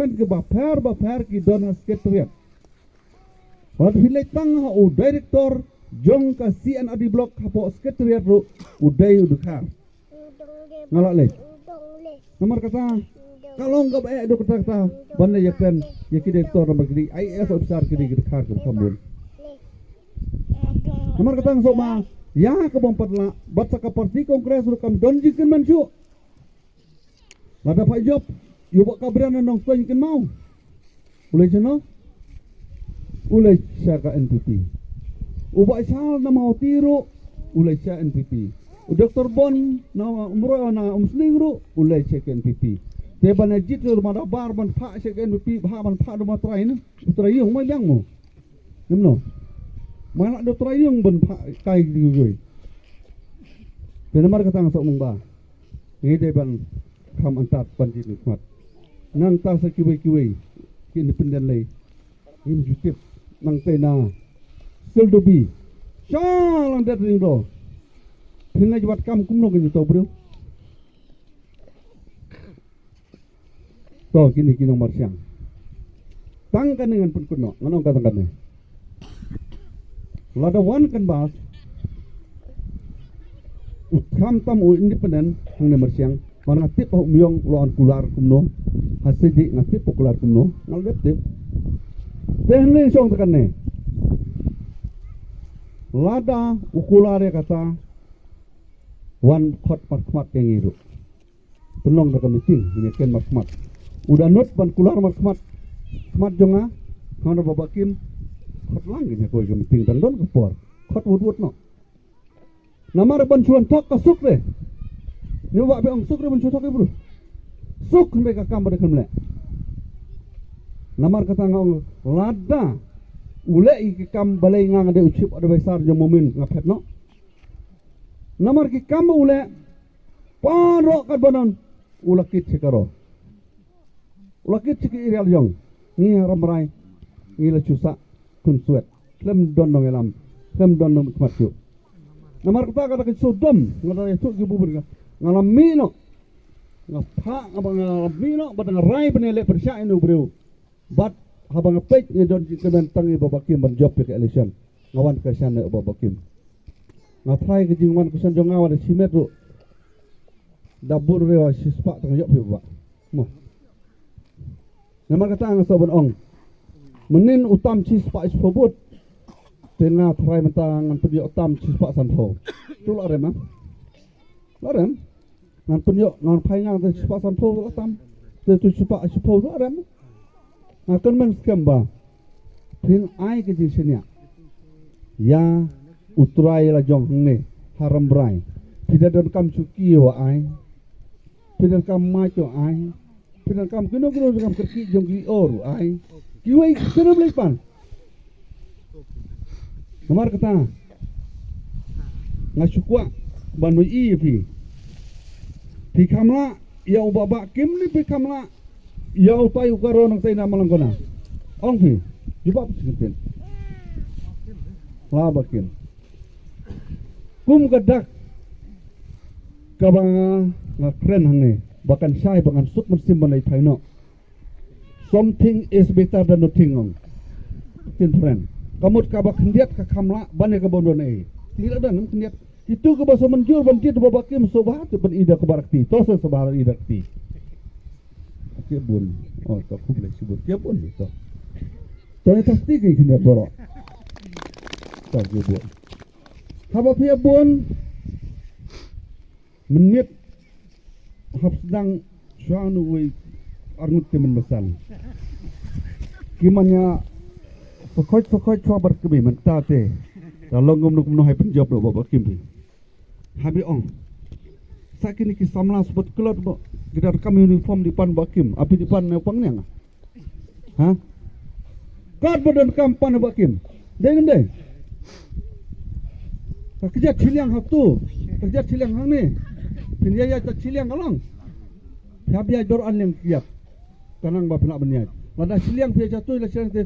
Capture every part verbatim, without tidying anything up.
department ki bapher bapher ki don ha secretariat. Bad phi leit tang ha u director jong ka C and R D block hapoh secretariat ruh u dei u dkhar. Nga lah leh. Namar kata ka long kaba eh dei kata kata ban leh ïakren ïa ki director namar ki dei I A S officer, ki dei ki dkhar kiba kham bun. Namar kata nga sngewbha ïa kaba ym pat lah bad sa ka party Congress ruh kam don jingkyrmen shuh. Lada pha ïoh ïa u Bah Kabren na Nongstoiñ Kynmaw, u leit shano? U leit sha ka N P P. U Bah Shal na Mawhati ruh u leit sha N P P. U Doctor Bon na Umroi na Umsning ruh u leit sha ka N P P. Te ban ïa jied ruh ma da bar ban phah sha ka N P P, bha ban phah da ma trai na. U trai ïong mai biang mo. Ngim no. Mai lah da trai ïong ban phah kai di goi. Te namar kata nga sngewbha ngi dei ban kham antad ban jied khmat. Nangta sa kiwei kiwei ki independent lei. Ngim ju tip nangta na Sildobi sha Langdet Ringdo. Phin leit wad kam kumno ka jingthoh briew. To kine ki nongmarsiang. Tang kane ngan pynkut noh, ngan ong ka tang kane. Lada wan canvass u khamtam u independent hangne marsiang, mar nga tip ha u Myong u la wan kular kumno, ha Sidi nga tip u kular kumno, nga la dep tip. Te hangne shong tang kane. Lada u kular ïa kata wan khot markhmat ïa ngi ruh. Pynlong da ka meeting, ngin ïa ken markhmat. U da nud ban kular markhmat. Khmat jong nga, khmat Bah Bakim. Khot lang ngin ïa koi ka meeting, dang don ka por. Khot wut wut noh. Namar ban shu wan thok ka suk re. Ni wa be ong suk re ban shu thok i bru. Suk hynrei ka kam ba da kan mleh. Namar kata nga ong lada u leh i ki kam balei nga nga dei u chief advisor jong Momin nga phet noh. Namar ki kam ba u leh Paralok katba don u la kit shi karo. U la kit shi ki area la jong. Ngi ha Rambrai ngi la shu sah khun swet. Khlem don nongïalam, khlem don nongmihkhmat shuh. Namar kata ka da ka shu dom nga da ïathuh ki bun bun ka. Nga la mih noh. Nga phah nga ba nga la mih noh bad nga rai ban ïaleh pyrshah ïa une u briew. Bad haba nga peit nga don jingkmen tang ïa Bah Bakim ban jop ïa ka election. Nga wan kyrshan ïa Bah Bakim. Nga try ka jingwan kyrshan jong nga wat da shimet ruh. Da bun ruh shispah tang ïoh phi bah. Mo. Namar kata nga sngewbha ban ong. Mynnin u tam shispah shiphew vote. Te nga try mynta ngan pynïoh tam shispah sanphew. Tu la rem ah. La rem. Ngan pynïoh, ngan phai ngan te shispah sanphew la tam. Te tu shispah shiphew la rem. Nga kyrmen skhem ba phin ai ka jingshaniah ïa u trai la jong hangne ha Rambrai. Phi da donkam shuki wa ai. Phi da donkam mach wa ai. Phi da donkam kino kino donkam kyrkieh jong ki or wa ai. Kiwei kino leit pan. Namar kata nga shu kwah ban ïohi ïa phi. Phi kham lah ïa u Bah Bakim ne phi kham lah ïa utai u karo nangtai na Malangkona? Ong phi. Jubab phi sngewthuh. Lah Bakim. Kum ka dak kaba nga kren hangne ba kan shai ba ngan suk mynsiem ban leit phai noh. Something is better than nothing, ong. Tin friend. Ka mut kaba khyndiat ka kham lah ban ïa kaba don ei. Ti la don khyndiat. Kitu kiba sngewmynjur ban jied Bah Bakim sngewbha te ban ïa da kaba rakti. To sngewbha ïa da kti. Ki bun. Oh, to khublei shibun. Ki bun to. To ïa da kti ki khyndiat baroh. To ki bun. Haba phi bun. Mynmiet hap sdang shuwa uwei arngut te mynbasan. Ki man ïa pyrkhat pyrkhat shuwa bad kmie mynta te. Da long kumno kumno hai pynjop da Bah Bakim phi. Haba ong. Sa kine ki samla sbut klot ba ki da kam uniform dei pan Bah Bakim. Api dei pan ne pang ne nga. Ha? Kat ba donkam pan Bah Kim. Dei ne em dei? Ka kjat shiliang ha tu. Ka kjat shiliang hangne. Phin ïa ïa ta shiliang ka long. Phi hap ïa dor ar liang kjat. Ka nang ba phi lah ban ïa. Lada shiliang phi ïa jatuh la shiliang te.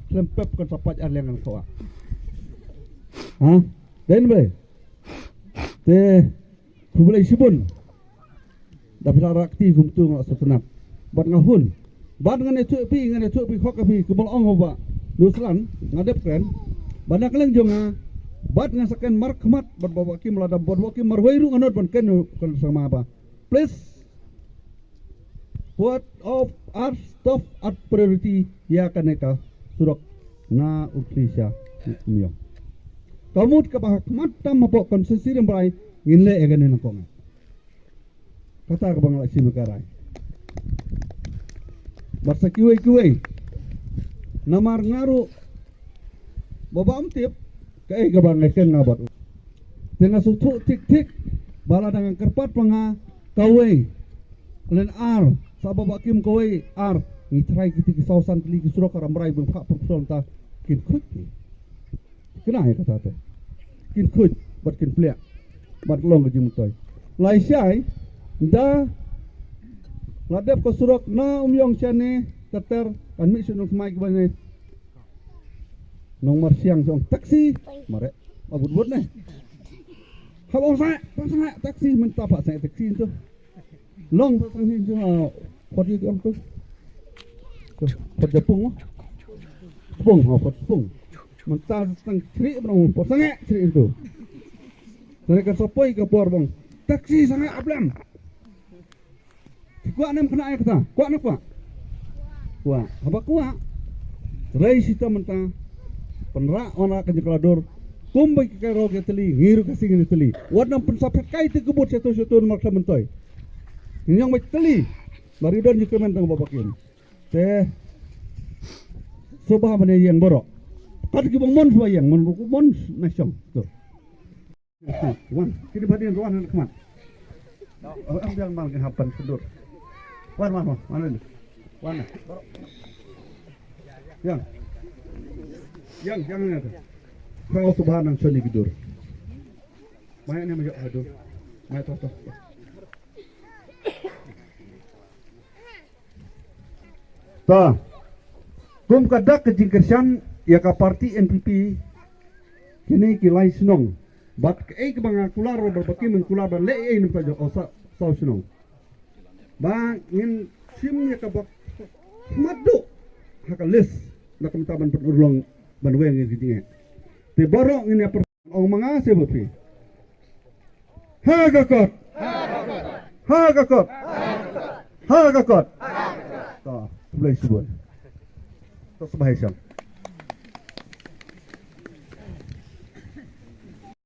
Khlem pep kan sa pait ar liang kan khawah. Ha? Dei ne em dei? Te Khublei shibun. Da phi la rah kti kumtu nga la sngewtynnat. Bad nga hun. Bad ngan ïathuh phi, ngan ïathuh phi khok ïa phi kumba la ong u Bah Nuslan, nga dep kren. Bad na ka liang jong nga. Bad nga sa kren markhmat bad Bah Kim lada Bah Kim marwei ruh nga nud ban kren, kren sama ba. Please. What of our top, our priority ïa kane ka surok na u Khlieh sha Umïong. Ka mut kaba ha khmat tam hapoh constituency Rambrai ngin leh ïa kane nyngkong. Kata kaba nga la shim ka rai. Bad sa kiwei kiwei. Namar nga ruh ba bam tip kaei kaba nga kren nga bad u. Te nga sngewthuh thik thik ba lada ngan kyrpad pa nga kawei lane ar, sa Bah Kim kawei ar, ngi trai kiti ki saw san tylli ki surok ha Rambrai ba ngi phah pyrshah ta kin khuid ki. Kena ïa kata te. Kin khuid bad kin pliah bad long ka jingmyntoi. Lai shai da la dep ka surok na Umïong shane ter ter kan mih sha Nongthymmai kiba ne. Nongmarsiang jong taxi. Mare. Abut but ne. Hap ong sangeh, ong sangeh taxi mynta pat sangeh taxi tu. Long pat sangeh tu. Kot ïa ong tu. Kot ïa pung. Pung, oh, kot pung. Mynta tang chri bnong pat sangeh chri tu. Tare ka sopoi ka por bong. Taxi sangeh ablem. Ki kwah ne em khynnah ïa kata? Kwah ne kwah? Kwah. Haba kwah. Trei shita mynta. Pynrah wanrah ka jingkhlaw dur. Kumba ki kai rok ïa tylli, ngi ruh ka sngi ngin ïa tylli. Wat nang pynsaphet kai te ka bud shato shato namar ka myntoi. Ngin ïeng bad tylli. Ba ri don jingkyrmen tang ba bakim. Te. Sngewbha ban ïeng baroh. Kat ki bang mon sngewbha ïeng, mon ruh mon na shong. To. Wan, kini ba dien wan na khmat. Oh, am biang mal ke hapan kendur. Wan, wan, wan, wan. Wan. Yang. Yang, yang ni. Kau tu bahan nang seni kendur. Mai ni mai hadur. Mai tu tu. Ta. Kum ka dak ka jingkyrshan ïa ka parti N P P kine ki lai shnong. Bad kaei kaba nga kular ba bakim kular ba leh ei nympa jong o sa saw shnong. Ba ngin shim ïa kaba khmat duh ha ka list na ka bynta ban pynurlong ban weng ïa ki jingeh. Te baroh ngin ïa per ong ma nga se bad phi. Ha ka kot. Ha ka kot. Ha ka kot. To, khublei shibun. To sbahai sham.